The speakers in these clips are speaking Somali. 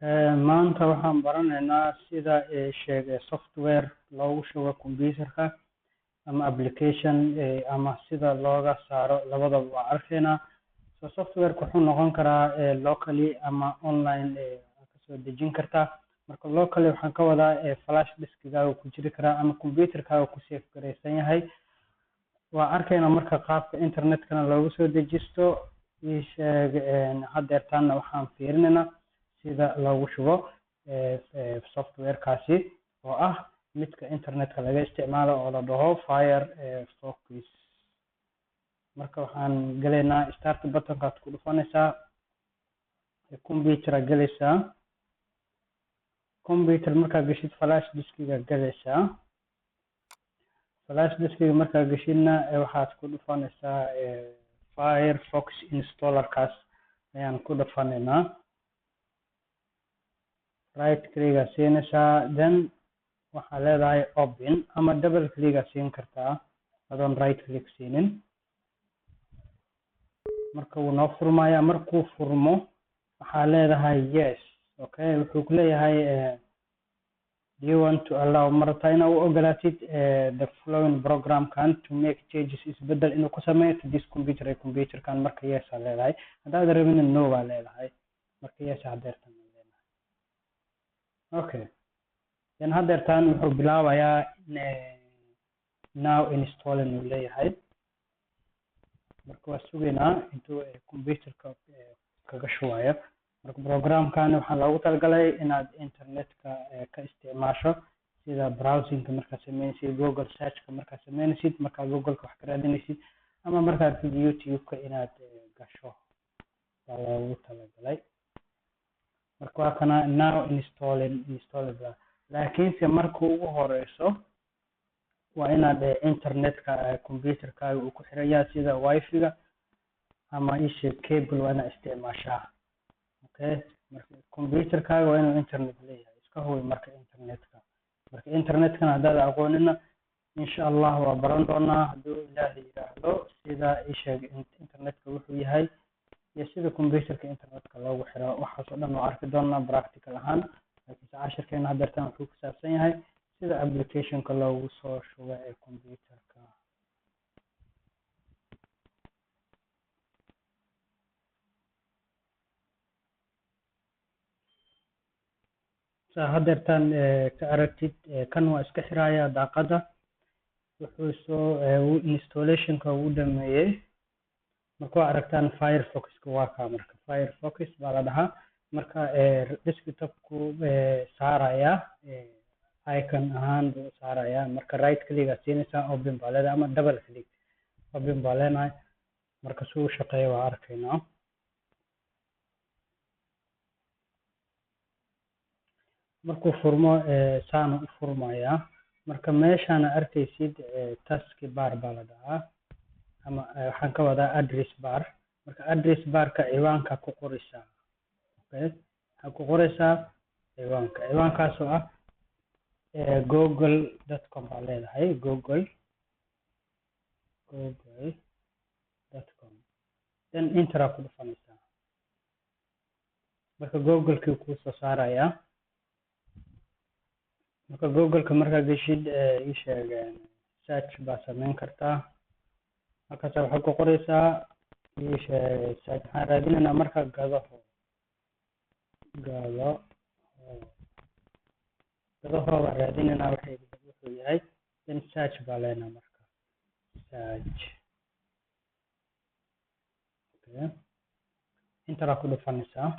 Maanta waxaan baranaynaa sida sheeg software loogu shubo computerka ama application ama sida looga saaro, labadaba waa arkaynaa. So softwareka wuxuu noqon karaa locally ama online kasoo dejin kartaa. Marka locally waxaan ka wadaa flash diskigaaga ku jiri karaa ama computerkaaga ku save garaysan yahay. Waa arkaynaa marka qaabka internetkana loogu soo dejisto. Ii sheeg, haddeertaana waxaan fiirinaynaa sida loogu shubo softwarekaasi oo ah midka internetka laga isticmaalo oo la dhaho Firefox. Marka waxaan gelaynaa start buttonkaad ku dhufanaysaa, computer gelaysaa. Computer markaa geshid, flash diskiga gelaysaa. Flash diskiga markaa geshidna, waxaad ku dhufanaysaa Firefox installerkaas ayaan ku dhufanaynaa. Right click aa siinaysaa, then waxaa leedahay open, ama double click aa siin kartaa adoon right click siinin. Marka wuu noo furmaya. Markuu furmo waxaa leedahay yes. Okay, wuxuu ku leeyahay, "Do you want to allow?" Ma rabtaa inaad u ogolaatid the following programkan to make changes, isbedel inuu ku sameeyo, to this computer, ee computerkan? Marka yes aa leedahay. Haddaad rabina, no baa leedahay. Marka yes hadeertan aa leedahay. Okay, then hadeertan wuxuu bilaabayaa, now installing uu leeyahay. Marka waa sugaynaa intuu computerka kaga shubayo. Marka programkan waxaa loogu talagalay inaad internetka ka isticmaasho, sida browsingka markaad sameynaysid, Google searchka markaad sameynaysid, markaad Googleka wax ka raadinaysid, ama markaad rabtid YouTube-ka inaad gasho baa loogu talagalay. Marka waa kana, now installing, installable. Laakiinse marka ugu horeyso waa inaad internetka computerkaaga uu ku xiran yahay, sida wifi-ga ama isha cable waa inaad isticmaashaa. Okay, marka computerkaaga waa inuu internet leeyahay. Iska hubi marka internetka. Marka internetkana haddaad aqoonina, insha Allah waa baran doonaa hadduu Ilaahay yiraahdo, sida isheeg internetka wuxuu yahay iyo sida computerka internetka loogu xiro. Waxaas oo dhan waa arki doonaa practical ahaan. Laakiinse cashirkeena haddeertan wuxuu ku saabsan yahay sida applicationka loogu soo shubo ee computerka. Saa haddeertan ka aragtid, kan waa iska xiraaya daaqada. Wuxuu soo installationka uu dhameeyey. Marka waa aragtaan, Firefoxka waa kaa. Marka Firefox baa la dhahaa. Marka desktopku saaraya, icon ahaan buu saarayaa. Marka right click aad siinaysaa, open baa leedahay, ama double click, open baa leenahay. Marka si uu shaqeeyo waa arkaynaa. Markuu furmo saana u furmayaa. Marka meeshaana arkaysid task bar baa la dhahaa, ama waxaan ka wadaa address bar. Marka address barka ciwaanka ku qoraysaa. Okay, waxaa ku qoraysaa ciwaanka, ciwaankaasoo ah google.com baa leedahay, google.com, then enter aa ku dhufanaysaa. Marka Google-kii kuu soo saarayaa. Marka Google-ka markaa geshid, ii sheeg, search baa sameyn kartaa. Halkaas waxaad ku qoraysaa, ii sheeg, search. Waxaan raadinaynaa marka gadaho, gadaho, gadaho baan raadinaynaa waxay wuxuu yahay. Then search baa leenahay. Marka search, okay, enter aa ku dhufanaysaa.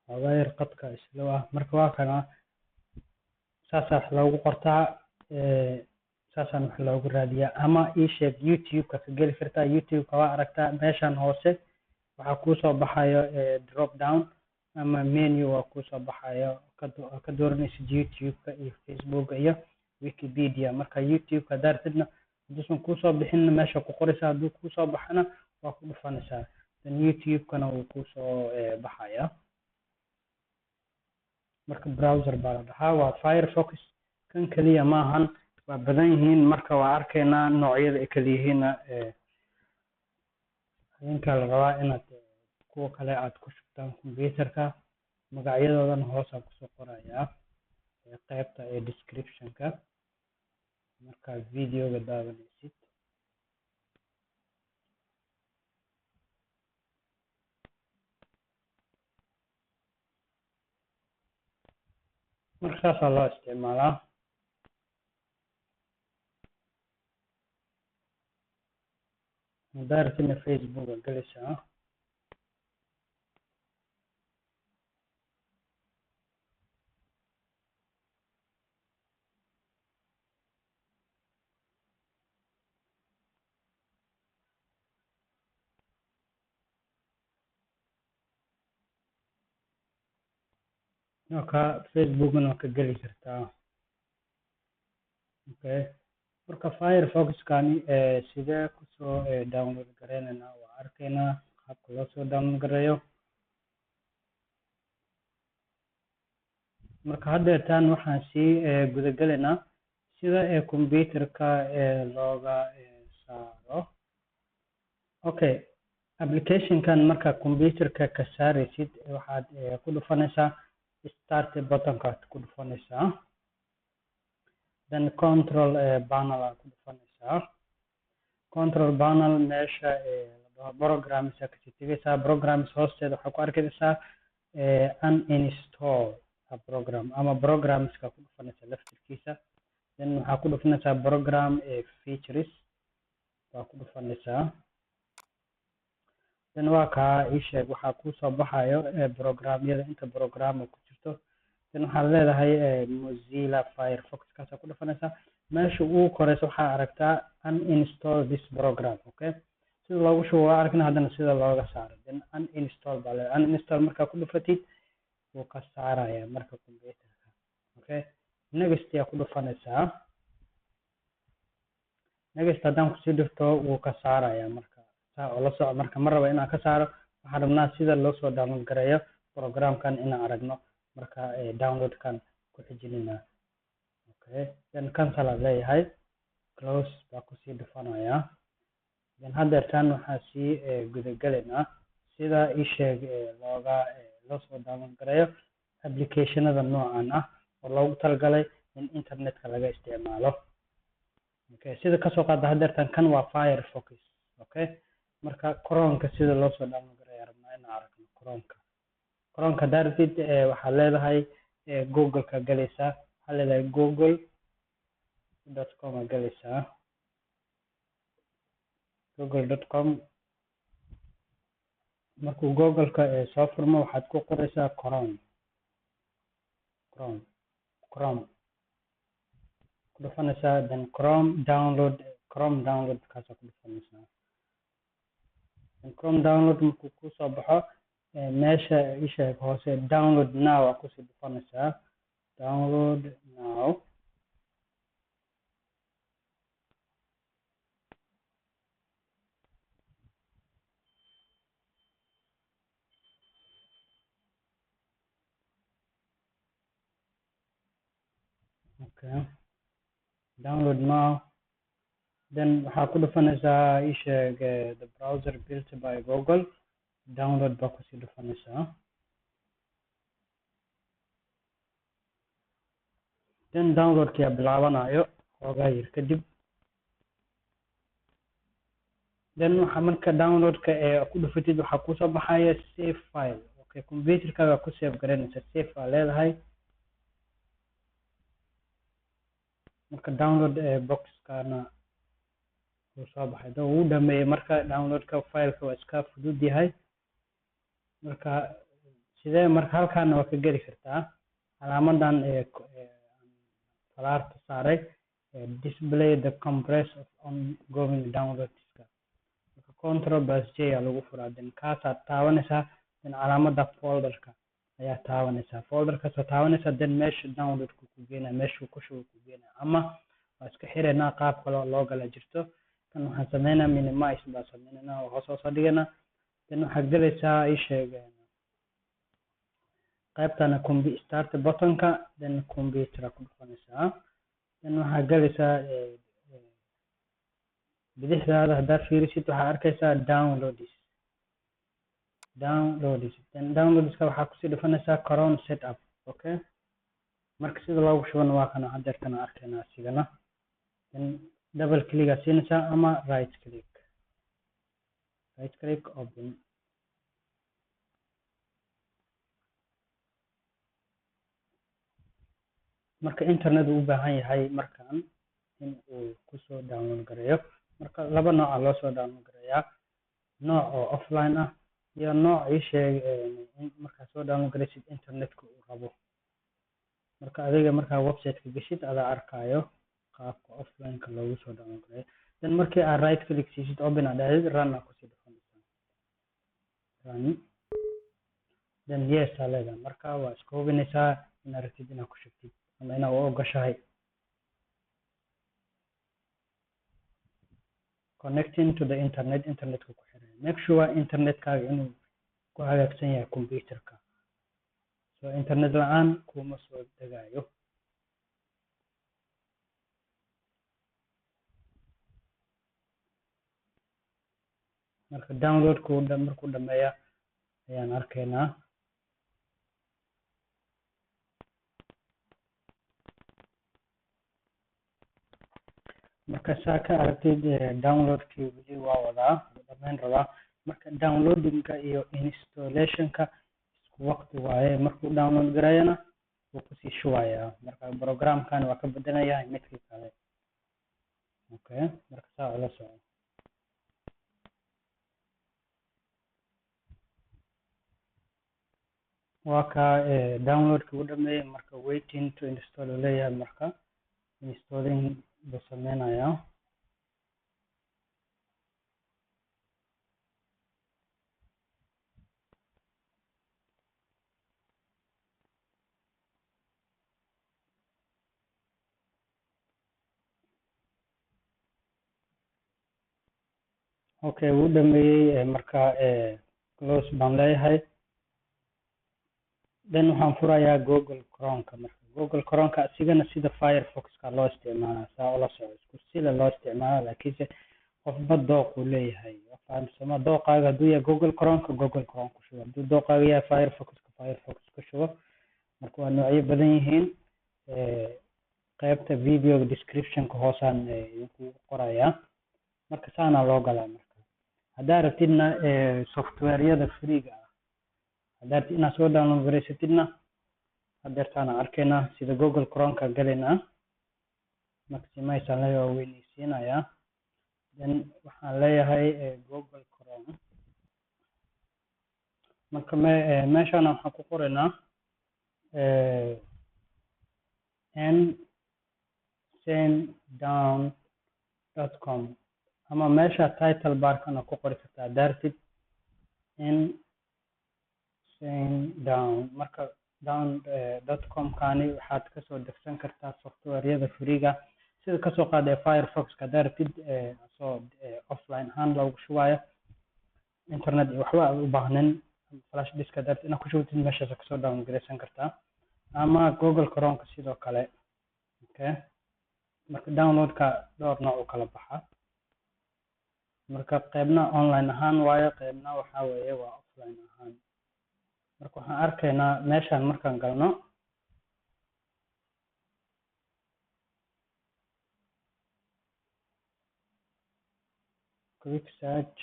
Xoogaa yar qadka slow ah. Marka waa kana, saasaa wax loogu qortaa, saasaan wax loogu raadiyaa. Ama ii sheeg, YouTube-ka ka geli kartaa. YouTube-ka waa aragtaa, meeshan hoose waxaa kuusoo baxayo drop down ama menu waa kuusoo baxayo, ka dooranaysid YouTube-ka iyo Facebook iyo Wikipedia. Marka YouTube-ka haddaad rabtidna, hadduusan kuusoo bixinna, meesha ku qoraysaa. Hadduu kuusoo baxana, waa ku dhufanaysaa, then YouTube-kana wuu kuusoo baxaya. Marka browser baa la dhahaa, waa Firefox. Kan keliya maahan, waa badan yihiin. Marka waa arkaynaa noocyada ay kala yihiinna. Idinkaa la rabaa inaad kuwa kale aad ku shubtaan computerka. Magacyadoodana hoosaan kusoo qorayaa qaybta ee description-ka markaa videoga daawanaysid. Marka saasaa loo isticmaalaa. Haddaa rabtidna Facebook aa galaysaa. Marka Facebookna waa ka geli kartaa. Okay, marka Firefox-kani sidee kusoo download gareynaynaa? Waa arkaynaa qaabka loo soo download gareeyo. Marka haddeertaan waxaan sii gudagelaynaa sida computerka looga saaro. Okay, applicationkan marka computerka ka saaraysid, waxaad ku dhufanaysaa start buttonkaad ku dhufanaysaa, then control panel aad ku dhufanaysaa. Control panel meesha la dhaho programs aad kasii tegaysaa. Programs hoosteeda waxaa ku arkaysaa uninstall a program ama programska ku dhufanaysaa laftirkiisa. Then waxaa ku dhufanaysaa program features waa ku dhufanaysaa. Then waa kaa ii sheeg, waxaa kusoo baxayo programyada, inta program ku jirto. Then waxaad leedahay Mozilla Firefox kaasaa ku dhufanaysaa. Meesha ugu koreysa waxaa aragtaa uninstall this program. Okay, sida loogu shubo waa aragna, haddana sida looga saaro. Then uninstall baa leedahay. Uninstall markaa ku dhufatid, wuu ka saaraya marka computerka. Okay, next yaa ku dhufanaysaa. Next haddaan kusii dhufto, wuu ka saaraya. Marka saa oo la soco. Marka ma rabo inaan ka saaro, waxaan rabnaa sida loo soo download gareeyo programkan inaan aragno. Marka downloadkan ku xijinina. Okay, then cancel aan leeyahay, close baa kusii dhufanaya. Then haddeertaan waxaa sii gudagelaynaa sida ii sheeg looga loo soo download gareeyo applicationada noocan ah oo loogu talagalay in internetka laga isticmaalo. Okay, sida kasoo qaada haddeertaan kan waa Firefox. Okay, marka Chromeka sida loo soo download gareeyo rabnaa inaan aragno. Chromeka haddaa rabtid, waxaad leedahay Google-ka galaysaa. Waxaad leedahay google.com aa galaysaa. google.com markuu Google-ka soo furmo, waxaad ku qoraysaa Chrome. Chrome ku dhufanaysaa, then Chrome download. Chrome download kaasaa ku dhufanaysaa. Then Chrome download markuu kusoo baxo, meesha isheeg hoose download now aa kusii dhufanaysaa. Download now. Okay, download now. Then waxaa ku dhufanaysaa isheeg the browser built by Google. Download baa kusii dhufanaysaa. Then downloadkiyaa bilaabanayo xoogaa yar kadib. Then waxaa marka downloadka ee ku dhufatid, waxaa kusoo baxaya save file. Okay, computerkaaga ku save garanaysa, save aa leedahay. Marka download boxkana wuu soo baxay da, wuu dhameeyey. Marka downloadka fileka waa iska fudud yahay. Marka sidee marka halkaana waa ka geli kartaa calaamadan ee falaarta saaray, display the compress of ongoing downloadska. Marka control plus J aa lagu furaa. Then kaasaad taabanaysaa, then calaamada folderka ayaa taabanaysaa. Folderkaasaa taabanaysaa, then meesha downloadka ku geenaya, meeshuu ku shubo ku geenaya. Ama waa iska xireynaa, qaab kale oo loo gala jirto. Kan waxaan sameynaa minimize baa sameynayna oo hoos hoos dhiganaa. Then waxaad gelaysaa ii sheeg qaybtana start buttonka, then computer ku dhufanaysaa. Then waxaad gelaysaa bidixdaada haddaad fiirisid, waxaad arkaysaa downloads. Downloads. Then downloadska waxaa kusii dhufanaysaa Chrome setup. Okay, marka sida loogu shubana waa kana, hadeertana arkaynaa asigana. Then double click aa siinaysaa ama right click, right click, open. Marka internet uu u baahan yahay markan in uu kusoo download gareeyo. Marka laba nooca loo soo download gareeyaa: nooc oo offline ah iyo nooc ii sheeg in markaa soo download garaysid internetka uu rabo. Marka adiga markaa website-ka geshid adaa arkaayo qaabka offline-ka loogu soo download gareeyo. Then markii aad right click siisid, open aad dhahdid, run aa kusii dhufanaysaa, run, then yes aa leedahay. Marka waa iska hubinaysaa inaad rabtid inaad ku shubtid ama inaad u ogoshahay. Connecting to the internet, internetka ku xiray. Make sure internetkaaga inuu ku hagaagsan yahay computerka, so internet la-aan kuma soo degayo. Marka downloadku markuu dhameeya ayaan arkaynaa. Marka saa ka aragtid, downloadkii weli waa wadaa, wuu dhameyn rabaa. Marka downloadingka iyo installationka isku waqti waaye. Markuu download gareeyana wuu kusii shubayaa. Marka programkan waa ka bedelayaa midkii kale. Okay, marka saa ula soco. Waa ka downloadka uu dhameeyey. Marka waiting to install uu leeyahay. Marka installing buu sameynayaa. Okay, wuu dhameeyey. Marka close baan leeyahay. Then waxaan furayaa Google Chrome-ka. Marka Google Chrome-ka asigana sida Firefox-ka loo isticmaalaa, saa ula soco, isku sida loo isticmaala, laakiinse qofba dooq uu leeyahay. Fahamsama dooqaaga hadduu yahay Google Chrome-ka, Google Chrome ku shubo. Hadduu dooqaaga yahay Firefox-ka, Firefox ku shubo. Marka waa noocyo badan yihiin. Qaybta video description-ka hoosaan idinkugu qorayaa. Marka saana loo galaa. Marka haddaa rabtidna software-yada free-ga ah, haddaa rabtid inaad soo download garaysatidna, hadeertaana arkaynaa sida Google Chrome-ka galaynaa. Maximize aan leeyahay, waa weyneysiinayaa. Then waxaan leeyahay Google Chrome. Marka meeshaana waxaan ku qoraynaa nsane down.com, ama meesha title barkana ku qori kartaa haddaa rabtid nsane down. Marka down dot com kani waxaad kasoo degsan kartaa software-yada free-ga, sida kasoo qaada Firefox-ka haddaa rabtid soo offline ahaan loogu shubayo, internet iyo waxba aad u baahnin. Flash disk haddaa rabtid inaad ku shubtid, meeshaas kasoo download garaysan kartaa, ama Google Chrome-ka sidoo kale. Okay, marka downloadka dhowr nooc u kala baxa. Marka qaybna online ahaan waayo, qaybna waxaa weeye waa offline ahaan. Marka waxaan arkaynaa meeshaan markaan galno quick search,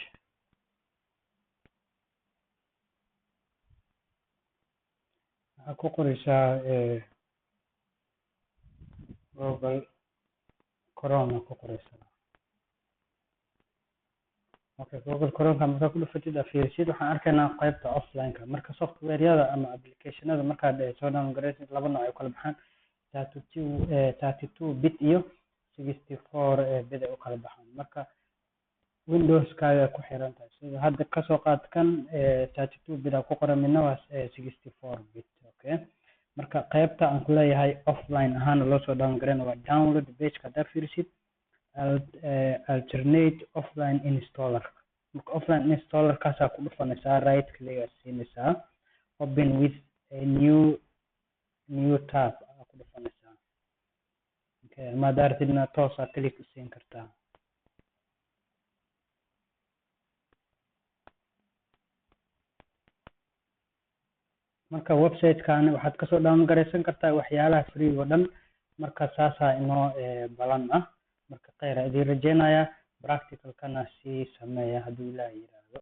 waxaa ku qoreysaa Google Chrome ku qoreysaa. Okay, Google Chrome-ka markaa ku dhufatid, aad fiirisid, waxaan arkaynaa qaybta offline-ka. Marka software-yada ama application-ada markaad soo download garaysid laba nooc ay u kala baxaan: 32 bit iyo 64 bit ay u kala baxaan. Marka Windows-kaaga ku xiran tahay. Sida hadda kasoo qaad kan 32 bit aa ku qoran, midna waa 64 bit. Okay, marka qaybta aan ku leeyahay offline ahaan loo soo download garayna waa download page-ka. Haddaa fiirisid alternate offline installer, marka offline installer kaasaa ku dhufanaysaa, right click aad siinaysaa, open with a new tab aa ku dhufanaysaa. Okay, ama haddaa rabtidna toos aa click u siin kartaa. Marka website-kan waxaad kasoo download garaysan kartaa waxyaalaha free oo dhan. Marka saasaa inoo balan ah. Marka kheyr idiin rajeynaya, practicalkana sii sameeya hadduu Ilaah yiraahdo.